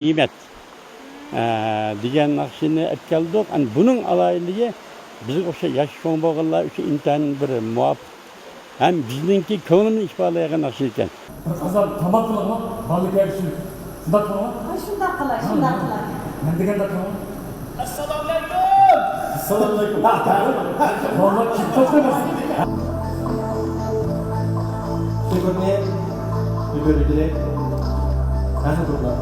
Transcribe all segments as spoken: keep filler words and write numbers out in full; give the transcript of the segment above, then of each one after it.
نىمەت، ئە، دېگەن ناخشىنى ئەپ كەلدۇق. ئەنە بۇنىڭ ئالاھىدىلىكى بىزگە ئوخشاش ياش چوڭ بولغانلار ئۈچۈن ئىنتايىن بىر مۇۋاپىق ھەم بىزنىڭكى كۆڭلىنى ئىپادىلەيدىغان ناخشا ئىكەن. بىر قازان تاماق قىلىڭلار، بالىلار كەلسۇن. شۇنداق قىلىڭلار. ھە، شۇنداق قىلاي، شۇنداق قىلاي. مەن دېگەندەك قىلىڭلار. ئەسسالامۇئەلەيكۇم. ئەسسالامۇئەلەيكۇم. ھە، ھە. بالىلار كېلىپ توختىماس. شۇكرىنى يۈگۈرگىلى. ھەزىر تۇرۇڭلار.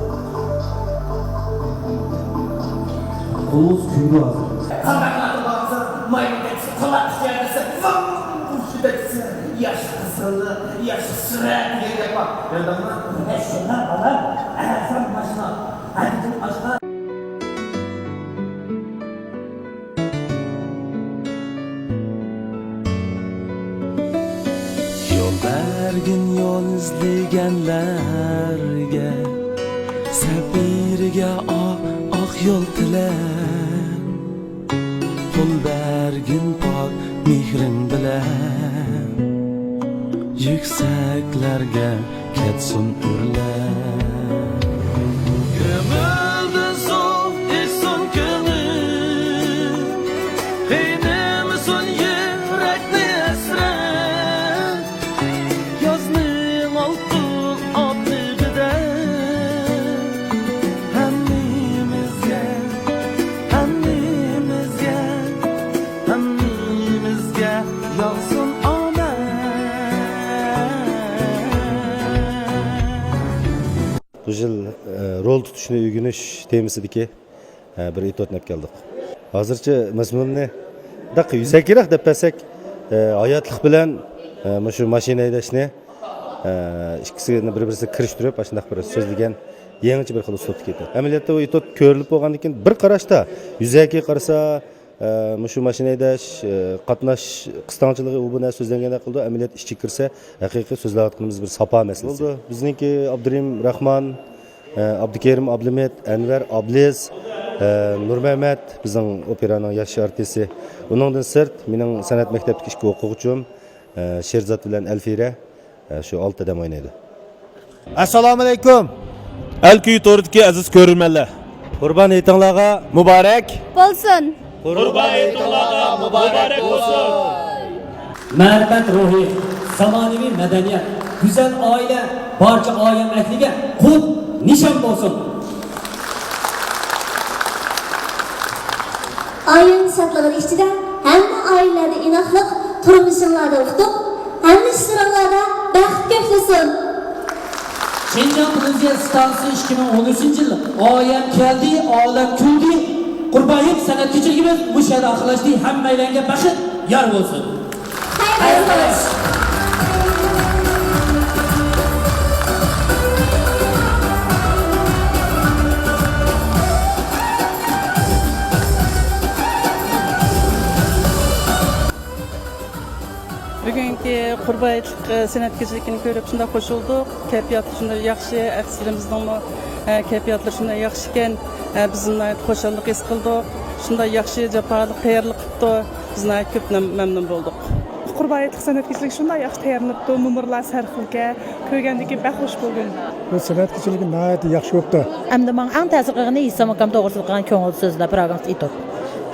قولىڭىز كۆيىدۇ ھازىر. قانداق قىلاتتىڭ بالىسى؟ مايمۇندەكسەن، قالاققا سۇياندەكسەن، زاڭ ئۇرۇشىدەكسەن. ياش قىزغىنلىق، ياش سۈرئەت دېگەن گەپ بار. بىلدىڭمۇ؟ ھە، شۇنداق بالام. ئەرزان ماشىنا، ئەرزان ئاشقا. يول بەرگىن يول ئىزلىگەنلەرگە، سەپىرىگە ئا-، ئاق يول تىلەپ. قول بەرگىن پاك مېھرىڭ بىلەن، يۈكسەكلەرگە كەتسۇن ئۆرلەپ. كۆڭۈلدىن سوغۇق ئېقسۇن كۆڭۈل، قىينىمىسۇن يۈرەكنى ھەسرەت. يازنىڭ ئالتۇن ئاپىرىدەك ھەممىمىزگە، ھەممىمىزگە، ھەممىمىزگە ياغسۇن ئامەت. بۇ يىل، ئە، رول تۇتۇشنى ئۆگىنىش تېمىسىدىكى ھە، بىر ئېتيۇدنى ئەپ كەلدۇق. ھازىرچە مەزمۇننى دەق يۈزەكىرەك دەپ بەرسەك، ھە، ھاياتلىق بىلەن، ھە، مۇشۇ ماشىنا ھەيدەشنى، ھە، ئىككىسىنى بىر-بىرسىگە كىرىشتۈرۈپ، ئاشۇنداق بىر سۆزلىگەن يېڭىچە بىر خىل ئۇسلۇبتا كېتىدۇ. ئەمەلىيەتتە ئۇ ئېتيۇد كۆرۈلۈپ بولغاندىن كېيىن بىر قاراشتا يۈزەكى قارىسا، ھە، مۇشۇ ماشىنا ھەيدەش، ھە، قاتناش قىستاڭچىلىقى ئۇ بۇ نەرسە سۆزلەنگەندەك قىلىدۇ. ئەمەلىيەتتە ئىچىگە كىرسە، ھەقىقىي سۆزلەۋاتقىنىمىز بىر ساپا مەسىلىسى. بولدى. بىزنىڭكى ئابدۇرېھىم راخمان، ئابدۇكېرىم ئابلىمىت، ئەنۋەر ئابلىز، نۇرمەمەت، بىزنىڭ ئوپېرانىڭ ياخشى ئارتىسى. ئۇنىڭدىن سىرت، مېنىڭ سەنئەت مەكتەپتىكى ئىككى ئوقۇغۇچىم، شېرزات بىلەن ئەلفىرە، شۇ ئالتە ئادەم ئوينايدۇ. ئەسسالامۇئەلەيكۇم. ئەلكۈي تورىدىكى ئەزىز كۆرۈرمەنلەر. قۇربان ھېيتىڭلارغا مۇبارەك بولسۇن. قۇربان ھېيتىڭلارغا مۇبارەك بولسۇن. مەرىپەت روھى، زامانىۋى مەدەنىيەت، گۈزەل ئائىلە بارچە ئايەم ئەھلىگە قۇت نىشان بولسۇن. ئائىلىنىڭ شادلىقىنىڭ ئىچىدە ھەممە ئائىلىلەردە ئىناقلىق، تۇرمۇشۇڭلاردا ئۇتۇق، ھەممە ئىشلىرىڭلاردا بەخت كۆكلىسۇن. شىنجاڭ تېلېۋىزىيە ئىستانسىسى ئىككى مىڭ ئون ئۈچىنچى يىل ئايەم كەلدى، ئالەم كۈلدى، قۇربان ھېيت سەنئەت كېچىلىكىمىز مۇشۇ يەردە ئاخىرلاشتى. ھەممەيلەنگە بەخت يار بولسۇن. خەير بولسۇن. بۈگۈنكى قۇربان ھېيتلىق، ئە، سەنئەت كېچىلىكىنى كۆرۈپ شۇنداق خۇش بولدۇق. كەيپىياتى شۇنداق ياخشى، ئەرتىسلىرىمىزنىڭمۇ، ئە، كەيپىياتلىرى شۇنداق ياخشىكەن، ئە، بىز ناھايىتى خۇشاللىق ھېس قىلدۇق. شۇنداق ياخشى جاپالىق تەييارلىق قىپتۇ، بىز ناھايىتى كۆپ مەم-، مەمنۇن بولدۇق. قۇربان ھېيتلىق سەنئەت كېچىلىكى شۇنداق ياخشى تەييارلىنىپتۇ، نومۇرلار سەرخىلكە، كۆرگەندىكىن بەك خۇش بولدۇم. بۇ سەنئەت كېچىلىكى ناھايىتى ياخشى بوپتۇ. ئەمدى ماڭا ئەڭ تەسىر قىلغىنى ھېسام ئاكام توغرىسىدا قىلغان كۆڭۈل سۆزلەر، پىروگراممىسىدا ئېيتىپ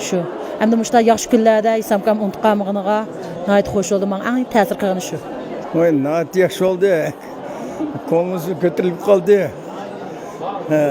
شۇ. ئەمدى مۇشۇنداق ياخشى كۈنلەردە ھېسام ئاكام ئۇنتۇپ قالمىغىنىغا ناھايىتى خۇش بولدۇم. ماڭا ئەڭ تەسىر قىلغىنى شۇ. ۋاي، ناھايىتى ياخشى بولدى. كۆڭلىمىز كۆتۈرۈلۈپ قالدى. ھە.